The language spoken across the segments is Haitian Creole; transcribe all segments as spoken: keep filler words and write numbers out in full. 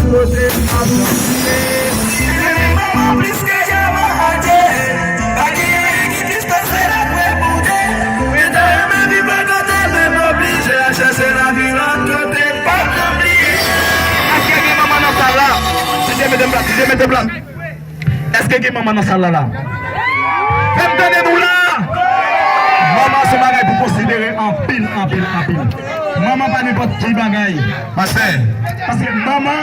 Kote m ap viv. Renmen manman plis ke Yamaha J. Pa gen anyen ki plis pase lapre Bondye. Mwen ta renmen viv bò kote, men m oblije al chèche lavi lòt kote. Pa bliye. Èske gen manman nan sal la? Di je mete plat, di je mete plat. Èske gen manman nan sal la la? Fè m tande nou la. Manman se yon bagay pou konsidere anpil, anpil, anpil. Manman pa nenpòt ki bagay. Pastè. Paske manman,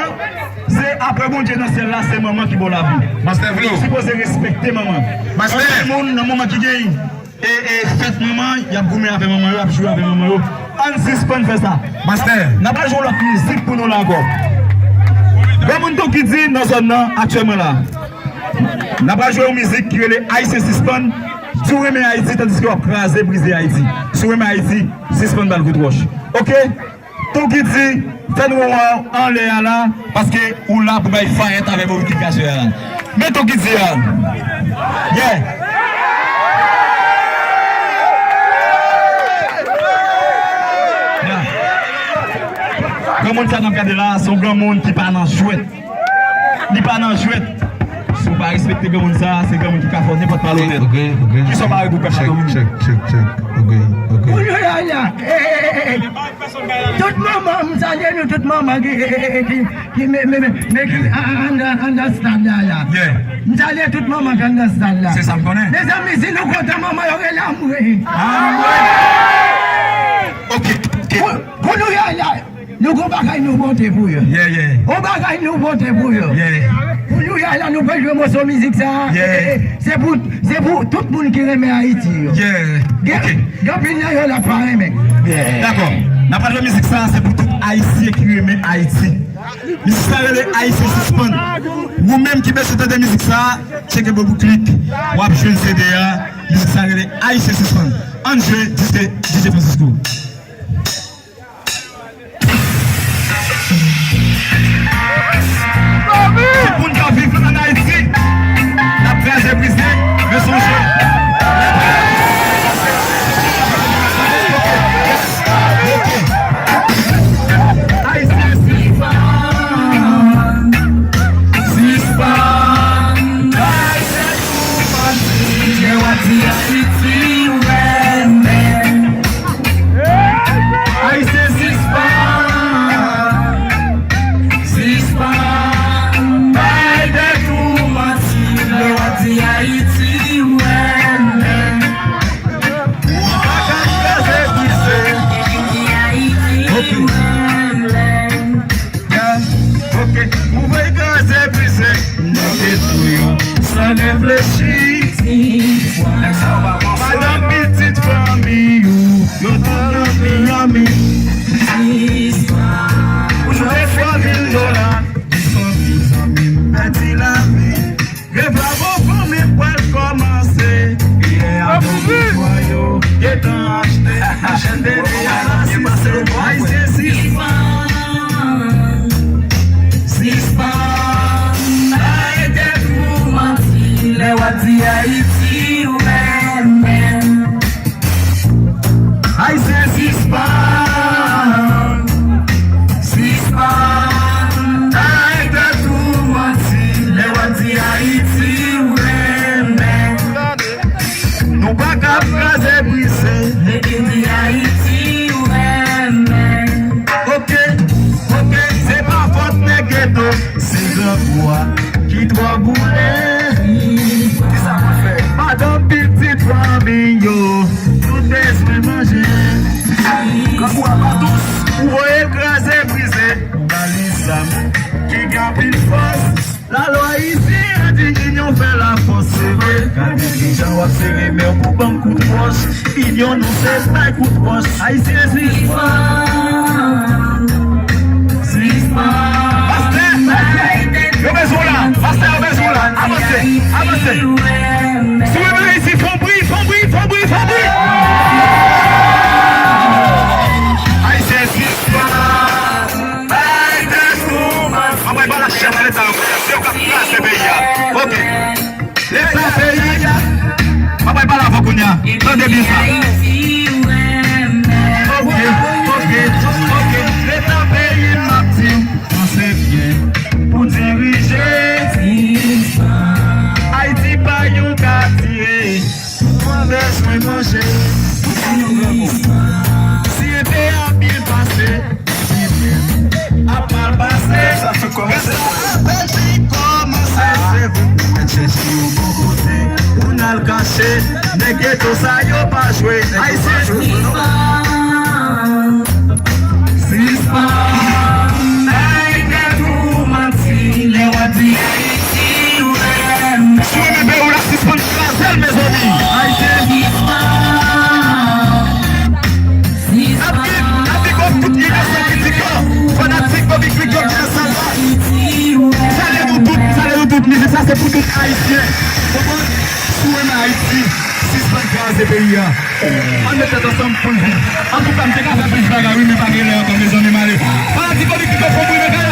se apre Bondye nan syèl la, se manman ki ba w lavi. Pastè Flo. Ou sipoze respekte manman. Pastè. Anpil moun nan moman ki gen e, e, fèt manman, y ap goumen avè manman yo, y ap joure avè manman yo. Ann sispann fè sa. Pastè. N ap al jwe yon lòt mizik pou nou la ankò. Granmoun Tonkidi nan zòn nan aktyèlman la. N ap al jwe yon mizik ki rele Ayisyen sispann. Si w renmen Ayiti, tandiske w ap kraze, brize Ayiti. Si w renmen Ayiti, sispann ba l kout wòch. Oke? Tonkidi, fè nou wè w anlè a la, paske ou la pou bay fayèt avèk mobilizasyon a la. Men Tonkidi a. Yeah. Yeah. Granmoun sa n ap gade la, se yon granmoun ki pa nan jwèt. Li pa nan jwèt. Si w pa respekte granmoun sa, se granmoun ki ka fè w nenpòt mal onèt. Ok, ok, ok. Kisa w pare pou fè, Madan Mimi? Check, check, check. Ok, ok. Kounye a la, eh, eh, eh, eh, eh. Tout manman, m salye nou, tout manman ki, ki, ki, ki, men, men, men, men ki a, a, anndan, anndan stad la, la. Yeah. M salye tout manman ki anndan stad la. Se sa m konnen. Mezanmi, si nou kontan manman yo, rele Amwey. Amwey. Ok, ok. Kou-, kounye a la, nou gon bagay nou pote pou yo. Yeah, yeah. Gon bagay nou pote pou yo. Yeah. Kounye a la, nou pral jwe moso mizik sa. Yeah. E, e, se pou, se pou tout moun ki renmen Ayiti yo. Yeah. Gen, ok. Gen anpil nan yo la pa renmen. Yeah. Dakò. N ap pral jwe mizik sa, se pou tout Ayisyen ki renmen Ayiti. Mizik sa rele Ayisyen Sispann. Ou menm ki bezwen tande mizik sa, tcheke bò bout klik. W ap jwenn C D a. Mizik sa rele Ayisyen Sispann. Ann jwe diske D J Francisco. Tout moun k ap viv ann Ayiti, n ap kraze brize, men sonje, Ayisyen, sispann, sispann bay tèt ou manti lè w ap di Ayiti ou renmen. Ayisyen, sispann, sispann bay tèt ou manti lè w ap di Ayiti ou renmen. Ou pa ka kraze brize. Ayiti ou renmen. Yeah, ok. Ou vle kraze brize, nou detwi yo san reflechi. Madanm, pitit, fanmi ou, yo tout nan Miami. Ou jwe twa mil dola, ou santi zanmi m pèdi lavi. Rev la bon fanmi m pral kòmanse. Biyè avyon pou yo gentan achte. Machann de biyè la sispann. Ayisyen sispann. Sispann bay tèt ou manti lè w ap di Ayiti ou renmen. Ayisyen, sispann, sispann bay tèt ou manti lè w ap di Ayiti ou renmen. Nou pa ka kraze brize. Depi w di Ayiti ou renmen. Ok, ok, se pa fòt nèg geto, se grangou a ki twò boule. Kisa pou fè? Madanm, pitit, fanmi yo, tout bezwen manje. Grangou a pa dous. Ou voye l kraze brize, ou ba li zam ki gen anpil fòs. Lalwa isi a di inyon fè lafòs, se vre. Gade kijan w ap sere men w pou ban m kout wòch. Inyon nou se bay kout wòch. Ayisyen sispann. Sispann. Pastè, pastè, yo bezwen w la. Pastè, yo bezwen w la. Avanse, avanse. Si w renmen Ayiti, fè yon bri, fè yon bri, fè yon bri, fè yon bri. Ayisyen sispann. Bay tèt ou manti. Anmwey, ba la chèf leta yo. Se yo k ap kraze peyi a. Ok. Leta peyi a. Anmwey, pale avè w kounye a. Tande byen sa. Ok, ok, ok. Leta peyi m ap di, panse byen. Nèg geto sa yo pa jwe. Ayisyen. Sispann bay tèt ou manti lè w ap di Ayiti renmen. Si w renmen peyi w la, sispann kraze l, mezanmi. Ayisyen. N ap di, n ap di kòm tout inosan ki di kò, fanatik Bobby Click yo ki nan sal la. Salye nou tout, salye nou tout. Mizik sa se pou tout Ayisyen. Konprann? Si w renmen Ayiti, sispann kraze peyi a. Ann met tèt ansanm pou n viv. Antouka, m te ka fè plis bagay, wi, men pa gen lè ankò, mezanmi, m ale. Fanatik Bobby Click yo fò m rive kay la.